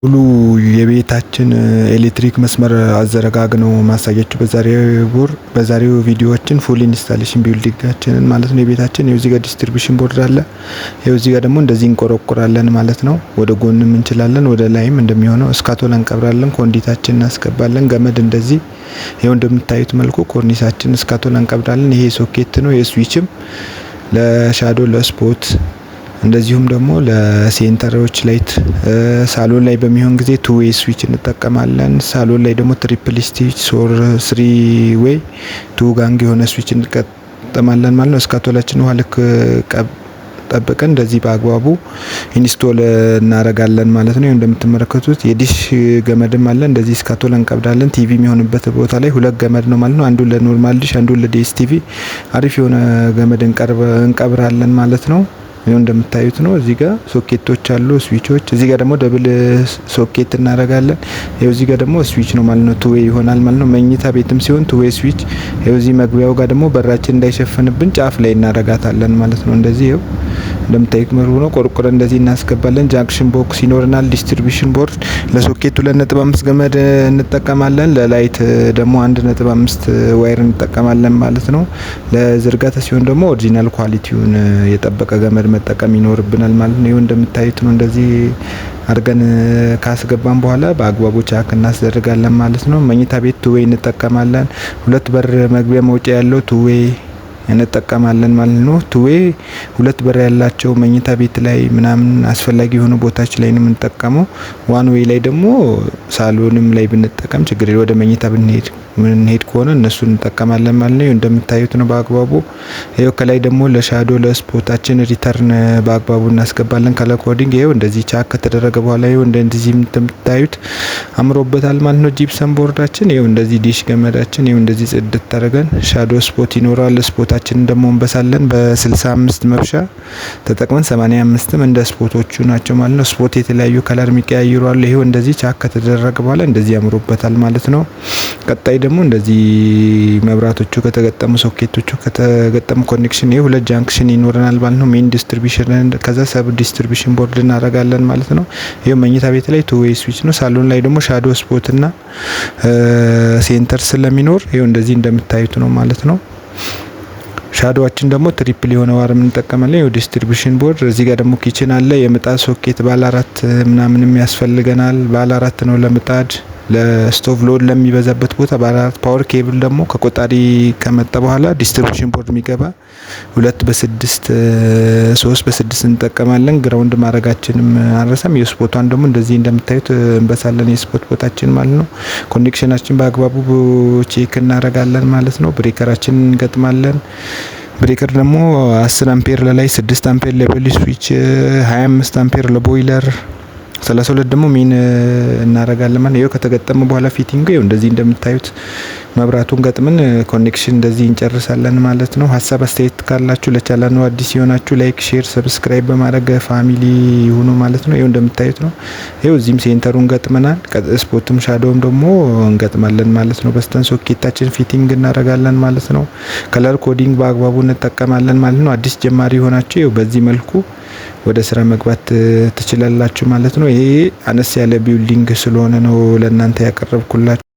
ሙሉ የቤታችን ኤሌክትሪክ መስመር አዘረጋግ ነው ማሳያችሁ በዛሬው ቪዲዮዎችን full installation building ኣችንን ማለት ነው። የቤታችን ይኸው እዚህ ጋር distribution board አለ። ይኸው እዚህ ጋር ደግሞ እንደዚህ እንቆረቆራለን ማለት ነው። ወደ ጎንም እንችላለን፣ ወደ ላይም እንደሚሆነው እስካቶላ እንቀብራለን። Conduit ኣችን እናስገባለን። ገመድ እንደዚህ ይኸው እንደምታዩት መልኩ ኮርኒሳችን እስካቶላ እንቀብራለን። ይሄ ሶኬት ነው። የስዊችም ለሻዶ ለስፖት እንደዚሁም ደግሞ ለ center ኦች light ሳሎን ላይ በሚሆን ጊዜ two way switch እንጠቀማለን። ሳሎን ላይ ደግሞ triple switch or three way two gang የሆነ switch እንጠቀማለን ማለት ነው። እስካቶላችን ውሃ ልክ ጠብቀን እንደዚህ በአግባቡ install እናደርጋለን ማለት ነው። እንደምትመለከቱት የዲሽ ገመድም አለ። እንደዚህ እስካቶላ እንቀብዳለን። ቲቪ የሚሆንበት ቦታ ላይ ሁለት ገመድ ነው ማለት ነው። አንዱ ለ normal dish፣ አንዱ ለ DSTV አሪፍ የሆነ ገመድ እንቀብራለን ማለት ነው። ይኸው እንደምታዩት ነው። እዚህ ጋር ሶኬቶች አሉ፣ switch ኦች። እዚህ ጋር ደግሞ double socket እናደርጋለን። ይኸው እዚህ ጋር ደግሞ switch ነው ማለት ነው። Two way ይሆናል ማለት ነው። መኝታ ቤትም ሲሆን two way switch። ይኸው እዚህ መግቢያው ጋር ደግሞ በራችን እንዳይሸፍንብን ጫፍ ላይ እናደርጋታለን ማለት ነው። እንደዚህ ይኸው እንደምታዩት መልኩ ነው። ቆርቆረን እንደዚህ እናስገባለን። Junction box ይኖረናል። Distribution board ለ socket 2.5 ገመድ እንጠቀማለን። ለ light ደግሞ 1.5 wire እንጠቀማለን ማለት ነው። ለዝርጋታ ሲሆን ደግሞ original quality ውን የጠበቀ ገመድ መጠቀም ይኖርብናል ማለት ነው። ይኸው እንደምታዩት ነው። እንደዚህ አድርገን ካስገባን በኋላ በአግባቡ ቻክ እናስደርጋለን ማለት ነው። መኝታ ቤት two way እንጠቀማለን። ሁለት በር መግቢያ መውጫ ያለው two way እንጠቀማለን ማለት ነው። Two way ሁለት በር ያላቸው መኝታ ቤት ላይ ምናምን አስፈላጊ የሆኑ ቦታዎች ላይ ነው የምንጠቀመው። One way ላይ ደግሞ ሳሎንም ላይ ብንጠቀም ችግር የለም። ወደ መኝታ ብንሄድ ከሆነ እነሱን እንጠቀማለን ማለት ነው። እንደምታዩት ነው በአግባቡ። ይኸው ከላይ ደግሞ ለ shadow ለ spot ኣችን return በአግባቡ እናስገባለን። Color coding ይኸው እንደዚህ ቻክ ከተደረገ በኋላ ይኸው እንደዚህ እንደምታዩት አምሮበታል ማለት ነው። Gypsum board ኣችን ይኸው እንደዚህ ዲሽ ገመዳችን ይኸው እንደዚህ ጽድት አድርገን shadow spot ይኖራል። Spot ኣችንን ደግሞ እንበሳለን በ65 መብሻ ተጠቅመን 85ም እንደ spot ኦቹ ናቸው ማለት ነው። Spot የተለያዩ color የሚቀያይሩ አሉ። ይኸው እንደዚህ ቻክ ከተደረገ በኋላ እንደዚህ ያምሮበታል ማለት ነው። ቀጣይ ደግሞ እንደዚህ መብራቶቹ ከተገጠሙ፣ ሶኬቶቹ ከተገጠሙ connection ይሄ ሁለት junction ይኖረናል ማለት ነው። Main distribution ከዛ sub distribution board እናደርጋለን ማለት ነው። ይሄው መኝታ ቤት ላይ two way switch ነው። ሳሎን ላይ ደግሞ shadow spot እና center ስለሚኖር ይሄው እንደዚህ እንደምታዩት ነው ማለት ነው። Shadow ኣችን ደግሞ triple የሆነ wire እንጠቀማለን። ይኸው distribution board እዚህ ጋር ደግሞ kitchen አለ። የምጣድ ሶኬት ባለ አራት ምናምንም ያስፈልገናል። ባለ አራት ነው ለምጣድ፣ ለ stove load ለሚበዛበት ቦታ ባለ አራት። Power cable ደግሞ ከቆጣሪ ከመጣ በኋላ distribution board የሚገባ 2 በ6፣ 3 በ6 እንጠቀማለን። Ground ማድረጋችንም አንረሳም። የ spot ኧን ደግሞ እንደዚህ እንደምታዩት እንበሳለን። የ spot ቦታችን ማለት ነው። Connection ኣችን በአግባቡ check እናደርጋለን ማለት ነው። Breaker ኣችንን እንገጥማለን። Breaker ደግሞ 10 አምፔር ለላይ፣ 6 አምፔር ለ bell switch፣ 25 አምፔር ለቦይለር፣ 32 ደግሞ main እናደርጋለን ማለት። ይኸው ከተገጠመ በኋላ fitting ይኸው እንደዚህ እንደምታዩት መብራቱን ገጥመን connection እንደዚህ እንጨርሳለን ማለት ነው። ሀሳብ አስተያየት ካላችሁ፣ ለቻናሉ አዲስ የሆናችሁ like፣ share፣ subscribe በማድረግ family ይሁኑ ማለት ነው። ይኸው እንደምታዩት ነው። ይኸው እዚህም center ኡን ገጥመናል። Spot ም shadow ም ደግሞ እንገጥማለን ማለት ነው። በስተን ሶኬታችን fitting እናደርጋለን ማለት ነው። Color coding በአግባቡ እንጠቀማለን ማለት ነው። አዲስ ጀማሪ የሆናችሁ ይኸው በዚህ መልኩ ወደ ስራ መግባት ትችላላችሁ ማለት ነው። ይሄ አነስ ያለ building ስለሆነ ነው ለእናንተ ያቀረብኩላችሁ።